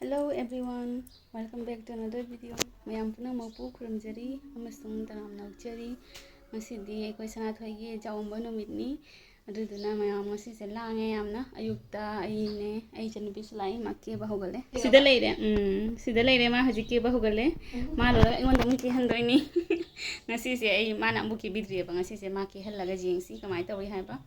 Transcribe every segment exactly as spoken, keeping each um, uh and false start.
Hello everyone, welcome back to another video. ꯃꯌꯥꯝ ꯄꯨꯝꯅꯃꯛꯄꯨ ꯈꯨꯔꯨꯝꯖꯔꯤ ꯑꯃꯁꯨꯡ ꯇꯔꯥꯝꯅ ꯑꯣꯛꯆꯔꯤ꯫ ꯉꯁꯤꯗꯤ ꯑꯩꯈꯣꯏ ꯁꯅꯥꯊꯣꯏꯒꯤ ꯆꯥꯛꯎꯝꯕ ꯅꯨꯃꯤꯠꯅꯤ, ꯑꯗꯨꯗꯨꯅ ꯃꯌꯥꯝ ꯉꯁꯤꯁꯦ ꯂꯥꯡꯉꯦ ꯌꯥꯝꯅ꯫ ꯑꯌꯨꯛꯇ ꯑꯩꯅꯦ, ꯑꯩ ꯏꯆꯟꯅꯨꯄꯤꯁꯨ ꯂꯥꯛꯏ, ꯃꯥ ꯀꯦꯕ ꯍꯧꯒꯠꯂꯦ꯫ ꯁꯤꯗ ꯂꯩꯔꯦ, ꯎꯝ, ꯁꯤꯗ ꯂꯩꯔꯦ, ꯃꯥ ꯍꯧꯖꯤꯛ ꯀꯦꯕ ꯍꯧꯒꯠꯂꯦ꯫ ꯃꯥ ꯂꯣꯏꯔꯒ ꯑꯩꯉꯣꯟꯗ ꯑꯃꯨꯛ ꯀꯦꯍꯟꯗꯣꯏꯅꯤ꯫ ꯉꯁꯤꯁꯦ ꯑꯩ, ꯃꯥꯅ ꯑꯃꯨꯛ ꯀꯦꯕꯤꯗ꯭ꯔꯤꯑꯕ, ꯉꯁꯤꯁꯦ ꯃꯥ ꯀꯦꯍꯜꯂꯒ ꯌꯦꯡꯁꯤ ꯀꯃꯥꯏꯅ ꯇꯧꯏ ꯍꯥꯏꯕ꯫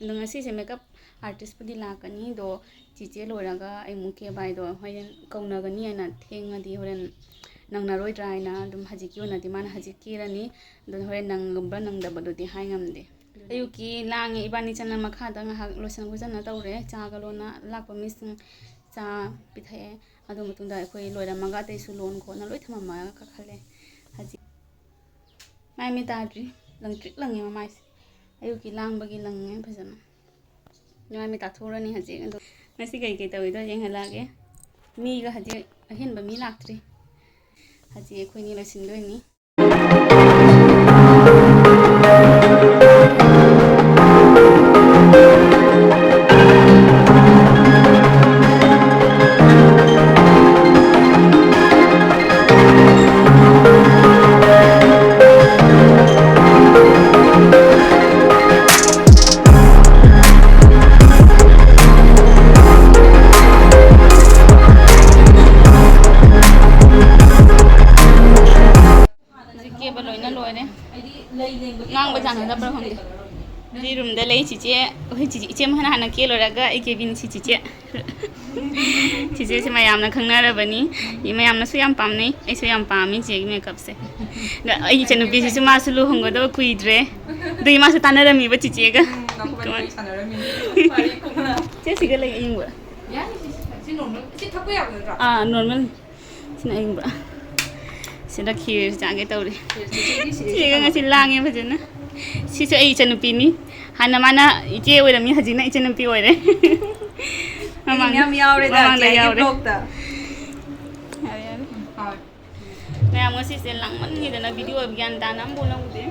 ꯑꯗꯣ ꯉꯁꯤꯁꯦ makeup artistꯄꯨꯗꯤ ꯂꯥꯛꯀꯅꯤ, ꯑꯗꯣ ꯆꯤꯆꯦ ꯂꯣꯏꯔꯒ ꯑꯩ ꯑꯃꯨꯛ ꯀꯦꯕ ꯍꯥꯏꯗꯣ ꯍꯣꯔꯦꯟ ꯀꯧꯅꯒꯅꯤ ꯍꯥꯏꯅ, ꯊꯦꯡꯉꯗꯤ ꯍꯣꯔꯦꯟ ꯅꯪꯅꯔꯣꯏꯗ꯭ꯔꯥ ꯍꯥꯏꯅ ꯑꯗꯨꯝ ꯍꯧꯖꯤꯛꯀꯤ ꯑꯣꯏꯅꯗꯤ ꯃꯥꯅ ꯍꯧꯖꯤꯛ ꯀꯦꯔꯅꯤ꯫ ꯑꯗꯣ ꯍꯣꯔꯦꯟ ꯅꯪꯕ꯭ꯔꯥ ꯅꯪꯗꯕꯗꯨꯗꯤ ꯍꯥꯏ ꯉꯝꯗꯦ꯫ ꯑꯌꯨꯛꯀꯤ ꯂꯥꯡꯉꯦ, ꯏꯕꯥꯅꯤ ꯆꯠꯅ ꯃꯈꯥꯗ ꯉꯥꯏꯍꯥꯛ ꯂꯣꯏꯁꯟ ꯈꯣꯠꯆꯟꯅ ꯇꯧꯔꯦ꯫ ꯆꯥꯒ ꯂꯣꯟꯅ ꯂꯥꯛꯄ ꯃꯤꯁꯤꯡ ꯆꯥ ꯄꯤꯊꯛꯑꯦ꯫ ꯑꯗꯨ ꯃꯇꯨꯡꯗ ꯑꯩꯈꯣꯏ ꯂꯣꯏꯔꯝꯃꯒ ꯑꯇꯩꯁꯨ ꯂꯣꯟ ꯈꯣꯠꯅ ꯂꯣꯏ ꯊꯝꯃꯝꯃꯒ ꯀꯥꯈꯠꯂꯦ꯫ ꯍꯧꯖꯤꯛ ꯃꯥꯏ ꯃꯤꯠ ꯇꯥꯗ꯭ꯔꯤ, ꯂꯪꯇ꯭ꯔꯤꯛ ꯂꯪꯉꯦ ꯃꯃꯥꯏꯁꯦ꯫ ꯑꯌꯨꯛꯀꯤ ꯂꯥꯡꯕꯒꯤ ꯂꯪꯉꯦ ꯐꯖꯅ꯫ ꯃꯥꯏ ꯃꯤꯠ ꯇꯥꯊꯣꯛꯎꯔꯅꯤ ꯍꯧꯖꯤꯛ꯫ ꯑꯗꯣ ꯉꯁꯤ ꯀꯩꯀꯩ ꯇꯧꯔꯤꯗꯣ ꯌꯦꯡꯍꯜꯂꯛꯑꯒꯦ꯫ ꯃꯤꯒ ꯍꯧꯖꯤꯛ ꯑꯍꯦꯟꯕ ꯃꯤ ꯂꯥꯛꯇ꯭ꯔꯤ꯫ ꯍꯧꯖꯤꯛ ꯑꯩꯈꯣꯏꯅꯤ ꯂꯣꯏꯁꯤꯟꯗꯣꯏꯅꯤ꯫ ꯍꯧꯖꯤꯛ ꯀꯦꯕ ꯂꯣꯏꯅ ꯂꯣꯏꯔꯦ꯫ ꯉꯥꯡꯕ ꯆꯥꯟꯅꯗꯕ꯭ꯔꯥ ꯈꯪꯗꯦ꯫ ꯁꯤ ꯔꯨꯝꯗ ꯂꯩ ꯆꯤꯆꯦ, ꯑꯩꯈꯣꯏ ꯆꯤꯆꯦ, ꯏꯆꯦ ꯑꯃꯅ ꯍꯥꯟꯅ ꯀꯦ ꯂꯣꯏꯔꯒ ꯑꯩ ꯀꯦꯕꯤꯅꯤ ꯁꯤ ꯆꯤꯆꯦ꯫ ꯆꯤꯆꯦꯁꯦ ꯃꯌꯥꯝꯅ ꯈꯪꯅꯔꯕꯅꯤ, ꯃꯌꯥꯝꯅꯁꯨ ꯌꯥꯝ ꯄꯥꯝꯅꯩ, ꯑꯩꯁꯨ ꯌꯥꯝ ꯄꯥꯝꯃꯤ ꯆꯤꯆꯦꯒꯤ makeupꯁꯦ꯫ ꯑꯗ ꯑꯩꯒꯤ ꯏꯆꯟꯅꯨꯄꯤꯁꯤꯁꯨ ꯃꯥꯁꯨ ꯂꯨꯍꯣꯡꯒꯗꯕ ꯀꯨꯏꯗ꯭ꯔꯦ, ꯑꯗꯨꯒꯤ ꯃꯥꯁꯨ ꯇꯥꯟꯅꯔꯝꯃꯤꯕ ꯆꯤꯆꯦꯒ꯫ ꯎꯝ, ꯅꯈꯣꯏꯕꯥꯅꯤ ꯋꯥꯔꯤ ꯁꯥꯟꯅꯔꯝꯃꯤꯅꯤ꯫ ꯆꯦ ꯁꯤꯒ ꯂꯩ ꯑꯌꯤꯡꯕ꯫ ꯌꯥꯅꯤ, ꯁꯤ, ꯁꯤ, ꯁꯤ normal, ꯁꯤ ꯊꯛꯄ ꯌꯥꯕ ꯅꯠꯇ꯭ꯔꯥ? ꯑꯥ, normal꯫ ꯁꯤꯅ ꯑꯌꯤꯡꯕ꯫ ꯁꯤꯗ ꯈꯤꯔ ꯆꯥꯒꯦ ꯇꯧꯔꯤ꯫ ꯈꯤꯔ ꯆꯥꯒꯦ, ꯁꯤꯗ ꯆꯤꯆꯦꯒ ꯉꯁꯤ ꯂꯥꯡꯉꯦ ꯐꯖꯅ꯫ ꯁꯤꯁꯨ ꯑꯩ ꯏꯆꯟꯅꯨꯄꯤꯅꯤ꯫ ꯍꯥꯟꯅ ꯃꯥꯅ ꯏꯆꯦ ꯑꯣꯏꯔꯝꯃꯤ, ꯍꯧꯖꯤꯛꯅ ꯏꯆꯟꯅꯨꯄꯤ ꯑꯣꯏꯔꯦ꯫ ꯃꯃꯥꯡ-, ꯃꯌꯥꯝ ꯌꯥꯎꯔꯦꯗ, ꯃꯃꯥꯡꯗ ꯆꯤꯆꯦꯒꯤ ꯌꯥꯎꯔꯦ꯫ Vlogꯇ꯫ ꯌꯥꯔꯦ, ꯌꯥꯔꯦ꯫ ꯎꯝ, ꯍꯣꯏ꯫ ꯃꯌꯥꯝ ꯉꯁꯤꯁꯦ ꯂꯥꯡꯃꯟꯈꯤꯗꯅ video ꯒ꯭ꯌꯥꯟ ꯇꯥꯅ ꯑꯃꯐꯥꯎ ꯂꯧꯗꯦ꯫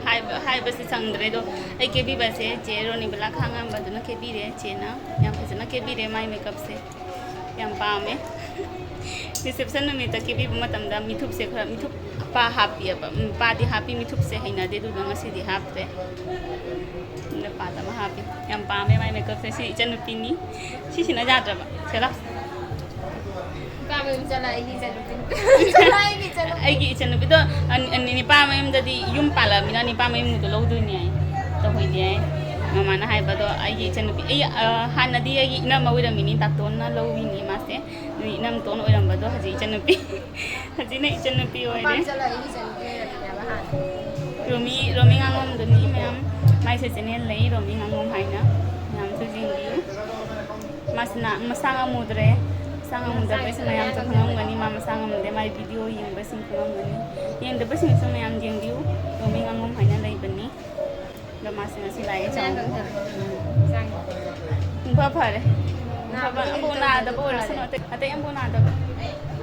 ꯍꯥꯏꯕ, ꯍꯥꯏꯕꯁꯦ ꯁꯪꯗ꯭ꯔꯦ꯫ ꯑꯗꯣ ꯑꯩ ꯀꯦꯕꯤꯕꯁꯦ ꯆꯦ ꯔꯣꯅꯤꯕꯂꯥ ꯈꯥꯉꯝꯕꯗꯨꯅ ꯀꯦꯕꯤꯔꯦ꯫ ꯆꯦꯅ ꯌꯥꯝ ꯐꯖꯅ ꯀꯦꯕꯤꯔꯦ ꯃꯥꯏ makeupꯁꯦ꯫ ꯌꯥꯝ ꯄꯥꯝꯃꯦ꯫ Reception ꯅꯨꯃꯤꯠꯇ ꯀꯦꯕꯤꯕ ꯃꯇꯝꯗ ꯃꯤꯊꯨꯞꯁꯦ ꯈꯔ, ꯃꯤꯊꯨꯞ ꯄꯥ ꯍꯥꯞꯄꯤꯑꯕ꯫ ꯎꯝ, ꯄꯥꯗꯤ ꯍꯥꯞꯄꯤ, ꯃꯤꯊꯨꯞꯁꯦ ꯍꯩꯅꯗꯦ, ꯑꯗꯨꯅ ꯉꯁꯤꯗꯤ ꯍꯥꯞꯇ꯭ꯔꯦ꯫ ꯑꯗꯨꯅ ꯄꯥꯗ ꯑꯃ ꯍꯥꯞꯄꯤ꯫ ꯌꯥꯝ ꯄꯥꯝꯃꯦ ꯃꯥꯏ makeupꯁꯦ꯫ ꯁꯤ ꯏꯆꯟꯅꯨꯄꯤꯅꯤ꯫ ꯁꯤꯁꯤꯅ ꯌꯥꯗ꯭ꯔꯕ꯫ ꯁꯦ ꯂꯥꯎ꯫ ꯅꯨꯄꯥ ꯃꯌꯨꯝ ꯆꯠꯂ ꯑꯩꯒꯤ ꯏꯆꯟꯅꯨꯄꯤ꯫ ꯆꯠꯂ ꯑꯩꯒꯤ ꯏꯆꯟꯅꯨꯄꯤ꯫ ꯑꯩꯒꯤ ꯏꯆꯟꯅꯨꯄꯤꯗꯣ ꯑꯟ-, ꯑꯟ-, ꯅꯤꯄꯥ ꯃꯌꯨꯝꯗꯗꯤ ꯌꯨꯝ ꯄꯥꯜꯂꯛꯑꯃꯤꯅ ꯅꯤꯄꯥ ꯃꯌꯨꯝꯗꯣ ꯂꯧꯗꯣꯏꯅꯦ ꯍꯥꯏ꯫ ꯇꯧꯍꯣꯏꯗꯦ ꯍꯥꯏ꯫ ꯃꯃꯥꯅ ꯍꯥꯏꯕꯗꯣ ꯑꯩꯒꯤ ꯏꯆꯟꯅꯨꯄꯤ, ꯑꯩ, ꯑ, ꯍꯥꯟꯅꯗꯤ ꯑꯩꯒꯤ ꯏꯅꯝꯃ ꯑꯣꯏꯔꯝꯃꯤꯅꯤ, ꯇꯥꯇꯣꯟꯅ ꯂꯧꯏꯅꯤ ꯃꯥꯁꯦ꯫ ꯑꯗꯨ ꯏꯅꯝꯇꯣꯟ ꯑꯣꯏꯔꯝꯕꯗꯣ ꯍꯧꯖꯤꯛ ꯏꯆꯟꯅꯨꯄꯤ꯫ ꯍꯧꯖꯤꯛꯅ ꯏꯆꯟꯅꯨꯄꯤ ꯑꯣꯏꯔꯦ꯫ ꯃꯄꯥꯝ ꯆꯠꯂ ꯑꯩꯒꯤ ꯏꯆꯟꯅꯨꯄꯤ ꯑꯣꯏꯔꯝꯃꯤꯅꯦꯕ ꯍꯥꯟꯅ꯫ ꯔꯣꯃꯤ, ꯔꯣꯃꯤ ꯉꯥꯉꯣꯝꯗꯨꯅꯤ ꯃꯌꯥꯝ꯫ ꯃꯥꯏꯁꯦ channel ꯂꯩ, ꯔꯣꯃꯤ ꯉꯥꯉꯣꯝ ꯍꯥꯏꯅ꯫ ꯃꯌꯥꯝꯁꯨ ꯌꯦꯡꯕꯤꯌꯨ꯫ ꯃꯥꯁꯤꯅ ꯃꯁꯥ ꯉꯝꯃꯨꯗ꯭ꯔꯦ꯫ ꯃꯁꯥ ꯉꯝꯃꯨꯗꯕꯩꯁꯨ ꯃꯌꯥꯝꯁꯨ ꯈꯪꯉꯝꯒꯅꯤ꯫ ꯃꯥ ꯃꯁꯥ ꯉꯝꯗꯦ꯫ ꯃꯥꯏ video ꯌꯦꯡꯕꯁꯤꯡ ꯈꯪꯉꯝꯒꯅꯤ꯫ ꯌꯦꯡꯗꯕꯁꯤꯡꯁꯨ ꯃꯌꯥꯝ ꯌꯦꯡꯕꯤꯌꯨ꯫ ꯔꯣꯃꯤ ꯉꯥꯉꯣꯝ ꯍꯥꯏꯅ ꯂꯩꯕꯅꯤ꯫ ꯑꯗꯣ ꯃꯥꯁꯦ ꯉꯁꯤ ꯂꯥꯛꯑꯦ꯫ ꯆꯥꯎ꯫ ꯄꯨꯡꯐ ꯐꯔꯦ꯫ ꯄꯨꯡꯐ ꯐ-, ꯑꯃꯐꯥꯎ ꯅꯥꯗꯕ ꯑꯣꯏꯔꯁꯅꯨ꯫ ꯑꯇꯩ, ꯑꯇꯩ ꯑꯃꯐꯥꯎ ꯅꯥꯗꯕ꯫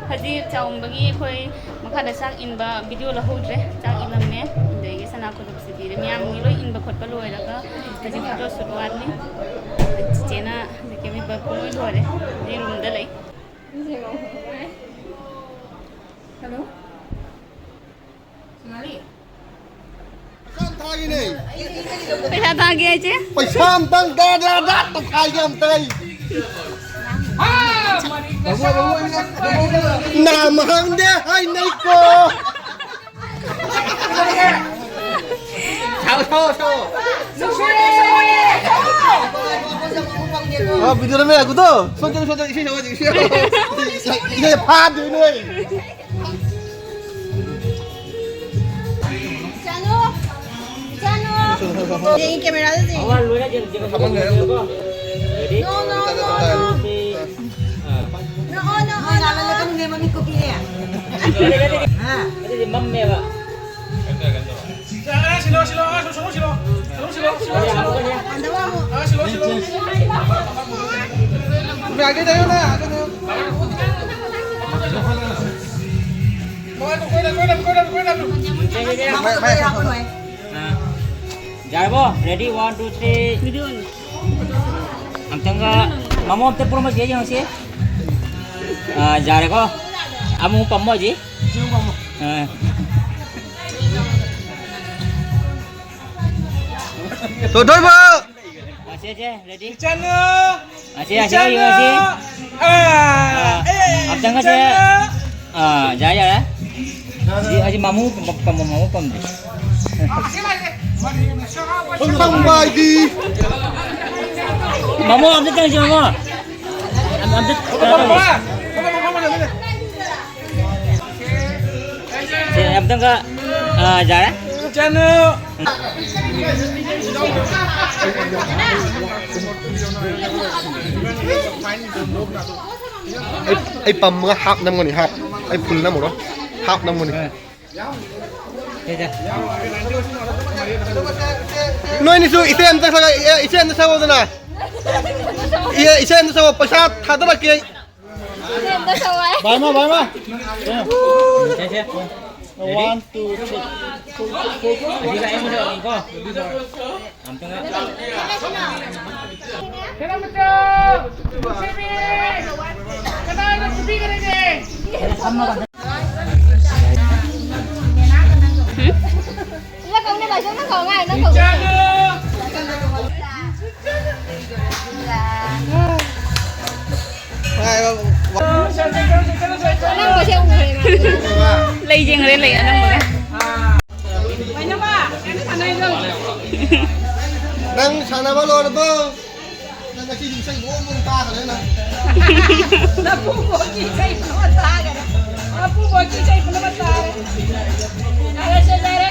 ꯍꯧꯖꯤꯛ ꯆꯥꯎꯝꯕꯒꯤ ꯑꯩꯈꯣꯏ ꯃꯈꯥꯗ ꯆꯥꯛ ꯏꯟꯕ video ꯂꯧꯍꯧꯗ꯭ꯔꯦ꯫ ꯆꯥꯛ ꯏꯜꯂꯝꯃꯦ꯫ ꯑꯗꯒꯤ ꯁꯅꯥ ꯈꯨꯗꯣꯞꯁꯨ ꯄꯤꯔꯦ꯫ ꯃꯌꯥꯝꯒꯤ ꯂꯣꯏ ꯏꯟꯕ ꯈꯣꯠꯄ ꯂꯣꯏꯔꯒ ꯍꯧꯖꯤꯛ photoꯁꯨ ꯋꯥꯠꯂꯤ꯫ ꯆꯤꯆꯦꯅ ꯀꯦꯕꯤꯕ ꯄꯨꯡꯂꯣꯏ ꯂꯣꯏꯔꯦ꯫ ꯍꯧꯖꯤꯛ roomꯗ ꯂꯩ꯫ Hello꯫ ꯁꯣꯅꯥꯂꯤ꯫ ꯄꯩꯁꯥ ꯊꯥꯒꯤꯅꯦ꯫ ꯄꯩꯁꯥ ꯊꯥꯒꯦ ꯍꯥꯏꯁꯦ? ꯄꯩꯁꯥ ꯑꯝꯇꯪ ꯗꯥ ꯗꯥ ꯗꯥ ꯇꯧꯈꯥꯏꯒꯦ ꯑꯝꯇ ꯑꯩ꯫ ꯅꯥ ꯃꯍꯥꯟꯗꯦ ꯍꯥꯏꯅꯩꯀꯣ꯫ ꯁꯥꯎ, ꯁꯥꯎ, ꯁꯥꯎ꯫ ꯑ, video ꯅꯝꯕ ꯌꯥꯒꯨꯗꯣ? ꯁꯣꯏꯗꯅ, ꯁꯣꯏꯗꯅ, ꯏꯁꯩ ꯁꯛꯑꯣ, ꯏꯁꯩ ꯁꯛꯑꯣ꯫ ꯏꯁꯩ ꯐꯥꯗꯣꯏꯅꯦ꯫ ꯏꯆꯥꯅꯨ! ꯏꯆꯥꯅꯨ! ꯌꯦꯡꯉꯤ, cameraꯗ ꯌꯦꯡꯉꯤ꯫ ꯑꯋꯥ, ꯂꯣꯏꯅ ꯌꯦꯡ-, ꯌꯦꯡ-, ꯌꯦꯡꯉꯣꯀꯣ꯫ Ready? No, no, no, no. No, no, no, no. Ready, ready, ready. ꯑꯗꯨꯗꯤ ꯃꯝꯃꯦꯕ꯫ ꯁꯤꯂꯣ, ꯁꯤꯂꯣ, ꯁꯤꯂꯣ, ꯁꯤꯂꯣ, ꯁꯤꯂꯣ, ꯁꯤꯂꯣ, ꯁꯤꯂꯣ, ꯁꯤꯂꯣ, ꯁꯤꯂꯣ꯫ ꯍꯟꯗꯛ ꯑꯃꯨꯛ꯫ ꯁꯤꯂꯣ, ꯁꯤꯂꯣ꯫ ꯌꯥꯒꯦ ꯇꯧ, ꯌꯥꯒꯦ ꯇꯧ꯫ ꯌꯥꯔꯕꯣ? Ready, one, two, three. ꯑꯝꯇꯪꯒ ꯃꯃꯣ ꯑꯝꯇ ꯄꯨꯔꯝꯃꯁꯤ, ꯌꯦꯡꯉꯁꯤ꯫ ꯑꯥ, ꯌꯥꯔꯦꯀꯣ? ꯑꯃꯨꯛ ꯄꯝꯃꯣ ꯍꯧꯖꯤꯛ꯫ ꯑꯥ꯫ ꯊꯣꯏꯊꯣꯏꯕ! ꯑꯁꯦ, ꯑꯁꯦ, ready? ꯏꯆꯟꯅꯨ! ꯑꯁꯦ, ꯑꯁꯦ, ꯏꯆꯟꯅꯨ! ꯑꯁꯦ꯫ ꯑꯥ, ꯑꯥ, ꯑꯦ, ꯑꯝꯇꯪꯒꯁꯦ꯫ ꯏꯆꯟꯅꯨ! ꯑꯥ, ꯌꯥꯔꯦ, ꯌꯥꯔꯦ꯫ ꯍꯧꯖꯤꯛ, ꯍꯧꯖꯤꯛ ꯃꯃꯨ ꯄꯝ-, ꯄꯝ-, ꯃꯃꯨ ꯄꯝꯗꯦ꯫ ꯄꯝꯕ ꯍꯥꯏꯗꯤ? ꯃꯃꯨ ꯑꯝꯇ ꯇꯧꯁꯤ, ꯃꯃꯨ꯫ ꯑꯝ-, ꯑꯝꯇ ꯀꯩꯅꯣ ꯇꯧꯁꯤ꯫ ꯁꯦ, ꯑꯝꯇꯪꯒ, ꯑꯥ, ꯌꯥꯔꯦ꯫ ꯆꯠꯂꯨ꯫ ꯑꯩ, ꯑꯩ ꯄꯝꯃꯒ half ꯅꯝꯒꯅꯤ, half꯫ ꯑꯩ full ꯅꯝꯃꯔꯣꯏ, half ꯅꯝꯒꯅꯤ꯫ ꯁꯦ, ꯁꯦ꯫ ꯅꯣꯏꯅꯤꯁꯨ ꯏꯁꯩ ꯑꯝꯇ ꯁꯛꯂꯛ-, ꯑꯦ, ꯏꯁꯩ ꯑꯝꯇ ꯁꯛꯂꯛꯑꯣꯗꯅ꯫ ꯏ-, ꯏꯁꯩ ꯑꯝꯇ ꯁꯛꯂꯛꯑꯣ, ꯄꯩꯁꯥ ꯊꯥꯗꯔꯛꯀꯦ ꯑꯩ꯫ ꯏꯁꯩ ꯑꯝꯇ ꯁꯛꯂꯛꯑꯣ꯫ ꯚꯥꯏ ꯃꯥ, ꯚꯥꯏ ꯃꯥ꯫ ꯁꯦ, ꯁꯦ꯫ One, two, three. ꯑꯁꯤꯒ ꯑꯩ ꯑꯃ ꯁꯛꯂꯛꯑꯒꯦꯀꯣ꯫ ꯑꯝꯇꯪꯒ꯫ ꯀꯅꯥꯅ ꯐꯨꯕꯤꯈ꯭ꯔꯒꯦ? ꯅꯪ ꯀꯧꯅꯦ, ꯂꯥꯏꯖꯪ ꯅꯪ ꯀꯧ, ꯉꯥꯏ, ꯅꯪ ꯀꯧ꯫ ꯑꯅꯪꯕꯁꯦ ꯎꯈ꯭ꯔꯦ, ꯃꯥ꯫ ꯂꯩ ꯌꯦꯡꯈ꯭ꯔꯦ, ꯂꯩ ꯑꯅꯪꯕꯒ꯫ ꯅꯪ ꯁꯥꯟꯅꯕ ꯂꯣꯏꯔꯕꯣ? ꯅꯪ ꯉꯁꯤꯗꯤ ꯏꯁꯩ ꯃꯑꯣꯡ ꯃꯑꯣꯡ ꯇꯥꯈ꯭ꯔꯦ ꯅꯪ꯫ ꯅꯄꯨꯕꯣꯛꯀꯤ ꯏꯁꯩ ꯄꯨꯝꯅꯃꯛ ꯇꯥꯈ꯭ꯔꯦ꯫ ꯅꯄꯨꯕꯣꯛꯀꯤ ꯏꯁꯩ ꯄꯨꯝꯅꯃꯛ ꯇꯥꯔꯦ꯫ ꯌꯥꯔꯦ, ꯁꯦ, ꯌꯥꯔꯦ꯫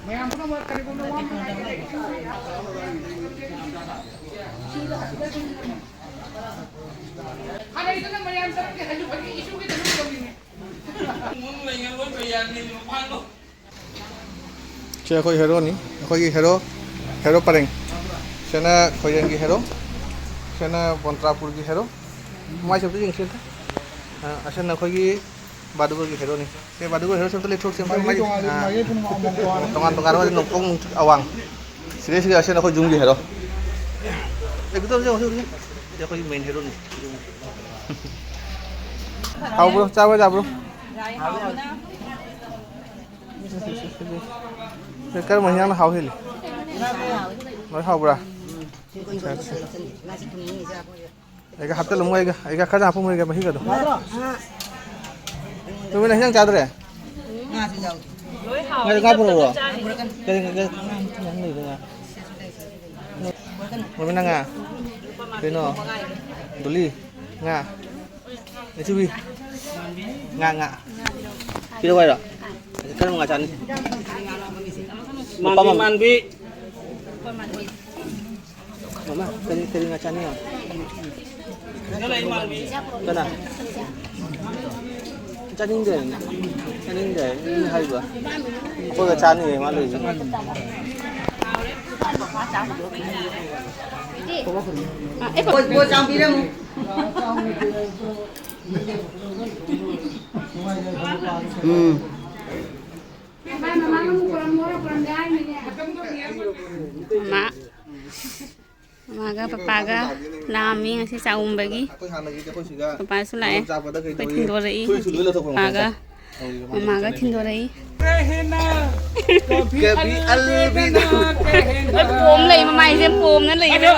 ꯃꯌꯥꯝ ꯄꯨꯝꯅꯃꯛ ꯀꯔꯤꯒꯨꯝꯕ ꯋꯥ ꯍꯥꯟꯅꯒꯤꯗꯨꯅ ꯃꯌꯥꯝ ꯆꯪꯉꯛꯇꯦ, ꯍꯥꯏꯁꯨ ꯐꯖꯅ ꯏꯁꯨꯒꯤ ꯇꯧꯅꯤꯡꯉꯦ꯫ ꯁꯤ ꯑꯩꯈꯣꯏ heroꯅꯤ, ꯑꯩꯈꯣꯏꯒꯤ hero, hero ꯄꯔꯦꯡ꯫ ꯁꯤꯅ ꯈꯣꯏꯔꯦꯟꯒꯤ hero, ꯁꯤꯅ ꯕꯣꯟꯇ꯭ꯔꯥꯄꯨꯔꯒꯤ hero꯫ ꯃꯥꯏꯁꯦ ꯑꯝꯇ ꯌꯦꯡꯁꯤ ꯑꯝꯇ꯫ ꯑ, ꯑꯁꯤꯅ ꯑꯩꯈꯣꯏꯒꯤ ꯕꯥꯗꯨꯒꯒꯤ ꯍꯦꯔꯣꯅꯤ꯫ ꯁꯦ, ꯕꯥꯗꯨꯒ ꯍꯦꯔꯣ ꯁꯦꯝꯇ ꯂꯦꯞꯊꯣꯛ, ꯁꯦꯝꯇ ꯃꯥꯒꯤ, ꯃꯥꯒꯤ ꯄꯨꯟꯅ ꯑꯥ, ꯃꯥꯒꯤ ꯄꯨꯟꯅ ꯑꯃꯃꯝ ꯇꯣꯉꯥꯟ ꯇꯣꯉꯥꯟ꯫ ꯇꯣꯉꯥꯟ ꯇꯣꯉꯥꯟ ꯍꯣꯏ, ꯅꯣꯡꯄꯣꯛ ꯅꯣꯡꯆꯨꯞ ꯑꯋꯥꯡ꯫ ꯁꯤꯗꯩ ꯁꯤꯗ ꯑꯁꯤꯅ ꯑꯩꯈꯣꯏ ꯌꯨꯝꯒꯤ ꯍꯦꯔꯣ꯫ ꯑꯦ, ꯀꯩꯗꯧꯔꯒꯦ ꯌꯦꯡꯉꯣ, ꯁꯤ ꯍꯧꯖꯤꯛ꯫ ꯁꯤ ꯑꯩꯈꯣꯏꯒꯤ ꯃꯦꯟ ꯍꯦꯔꯣꯅꯤ꯫ ꯍꯥꯎꯕ꯭ꯔꯣ? ꯆꯥꯕ ꯌꯥꯕ꯭ꯔꯣ? ꯑꯦ, ꯀꯔꯝꯕ ꯍꯤꯟꯖꯥꯡꯅ ꯍꯥꯎ ꯍꯦꯜꯂꯤ? ꯂꯣꯏ ꯍꯥꯎꯕ꯭ꯔꯥ? ꯑꯠꯆꯥ, ꯑꯠꯆꯥ꯫ ꯑꯩꯒ ꯍꯥꯞꯆꯜꯂꯝꯃꯣ, ꯑꯩꯒ, ꯑꯩꯒ ꯈꯔ ꯍꯥꯞꯄꯝꯃꯣ, ꯑꯩꯒ ꯃꯍꯤꯒꯗꯣ꯫ ꯅꯣꯏ ꯅꯪ ꯍꯤꯟꯖꯥꯡ ꯆꯥꯗ꯭ꯔꯦ? ꯉꯥꯁꯨ ꯌꯥꯎꯏ꯫ ꯉꯥ, ꯉꯥ ꯄꯨꯔꯛꯎꯔꯣ? ꯀꯔꯤ, ꯀꯔꯤ, ꯀꯔꯤ, ꯉꯥ ꯂꯩꯕ ꯉꯥ? ꯃꯃꯤꯅ ꯉꯥ꯫ ꯀꯩꯅꯣ? ꯗꯣꯂꯤ꯫ ꯉꯥ꯫ ꯂꯩꯆꯨꯕꯤ꯫ ꯉꯥ, ꯉꯥ꯫ ꯄꯤꯔꯛꯑꯣ ꯍꯥꯏꯔꯣ? ꯀꯔꯝꯕ ꯉꯥ ꯆꯥꯅꯤ? ꯃꯥꯟꯕꯤ, ꯃꯥꯟꯕꯤ꯫ ꯃꯃꯥ, ꯀꯔꯤ, ꯀꯔꯤ ꯉꯥ ꯆꯥꯅꯤꯡꯉꯣ? ꯀꯅꯥ? ꯆꯥꯅꯤꯡꯗꯦ꯫ ꯆꯥꯅꯤꯡꯗꯦ꯫ ꯃꯤ ꯍꯥꯏꯕ꯫ ꯑꯩꯈꯣꯏꯒ ꯆꯥꯅꯤꯡꯉꯦ ꯃꯥ ꯂꯩꯔꯤꯁꯦ꯫ ꯎꯝ꯫ ꯃꯃꯥ꯫ ꯃꯃꯥꯒ ꯄꯄꯥꯒ ꯂꯥꯛꯑꯝꯃꯤ ꯉꯁꯤ ꯆꯥꯛꯎꯝꯕꯒꯤ꯫ ꯄꯄꯥꯁꯨ ꯂꯥꯛꯑꯦ꯫ ꯑꯩꯈꯣꯏ ꯊꯤꯟꯗꯣꯔꯛꯏ꯫ ꯄꯄꯥꯒ ꯃꯃꯥꯒ ꯊꯤꯟꯗꯣꯔꯛꯏ꯫ ꯀꯕꯤ ꯑꯜꯕꯤꯅ꯫ ꯂꯣꯏ ꯄꯣꯝ ꯂꯩ, ꯃꯃꯥꯏꯁꯦ ꯄꯣꯝꯅ ꯂꯩꯔꯦ꯫